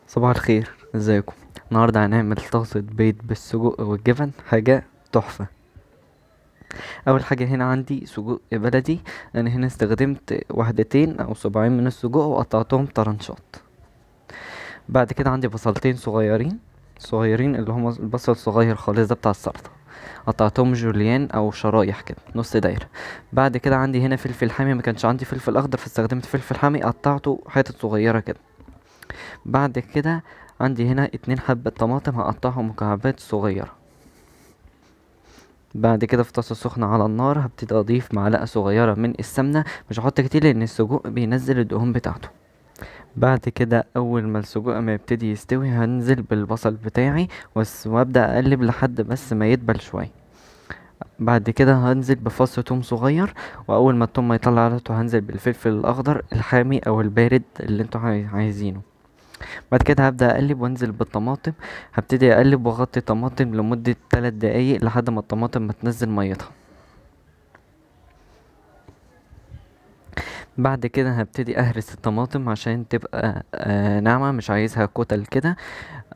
صباح الخير، ازيكم؟ النهارده هنعمل طاسة بيض بالسجق والجبن، حاجة تحفة. اول حاجة هنا عندي سجق بلدي، انا هنا استخدمت وحدتين او صباعين من السجق وقطعتهم طرنشات. بعد كده عندي بصلتين صغيرين صغيرين اللي هما البصل الصغير خالص ده بتاع السلطة، قطعتهم جوليان او شرايح كده نص دايرة. بعد كده عندي هنا فلفل حامي، ما كانش عندي فلفل اخضر فاستخدمت فلفل حامي، قطعته حتت صغيرة كده. بعد كده عندي هنا 2 حبة طماطم هقطعهم مكعبات صغيرة. بعد كده في طاسة سخنة على النار هبتدي اضيف معلقة صغيرة من السمنة، مش هحط كتير لان السجق بينزل الدهون بتاعته. بعد كده اول ما السجق ما يبتدي يستوي هنزل بالبصل بتاعي وابدا اقلب لحد بس ما يدبل شوية. بعد كده هنزل بفص توم صغير، واول ما التوم ما يطلع ريحته هنزل بالفلفل الاخضر الحامي او البارد اللي انتوا عايزينه. بعد كده هبدا اقلب وانزل بالطماطم، هبتدي اقلب واغطي الطماطم لمدة 3 دقايق لحد ما الطماطم ما تنزل ميتها. بعد كده هبتدي اهرس الطماطم عشان تبقى ناعمة، مش عايزها كتل كده،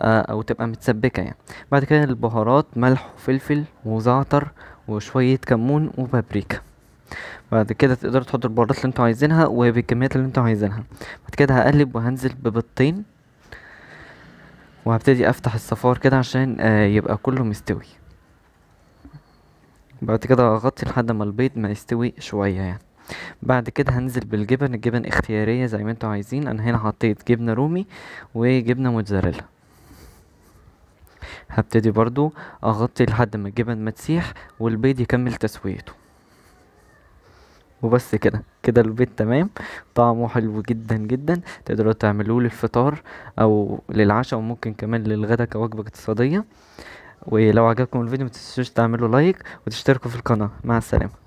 او تبقى متسبكه يعني. بعد كده البهارات، ملح وفلفل وزعتر وشوية كمون وبابريكا. بعد كده تقدروا تحطوا البهارات اللي انتوا عايزينها وبالكميات اللي انتوا عايزينها. بعد كده هقلب وهنزل ببيضتين، وهبتدي افتح الصفار كده عشان يبقى كله مستوي. بعد كده هغطي لحد ما البيض ما يستوي شوية يعني. بعد كده هنزل بالجبن، الجبن اختيارية زي ما انتوا عايزين. انا هنا حطيت جبنة رومي وجبنة موتزاريلا. هبتدي برضو اغطي لحد ما الجبن ما تسيح والبيض يكمل تسويته. وبس كده، كده البيض تمام، طعمه حلو جدا جدا. تقدروا تعملوه للفطار او للعشاء وممكن كمان للغدا كوجبة اقتصادية. ولو عجبكم الفيديو متنسوش تعملوا لايك وتشتركوا في القناة. مع السلامة.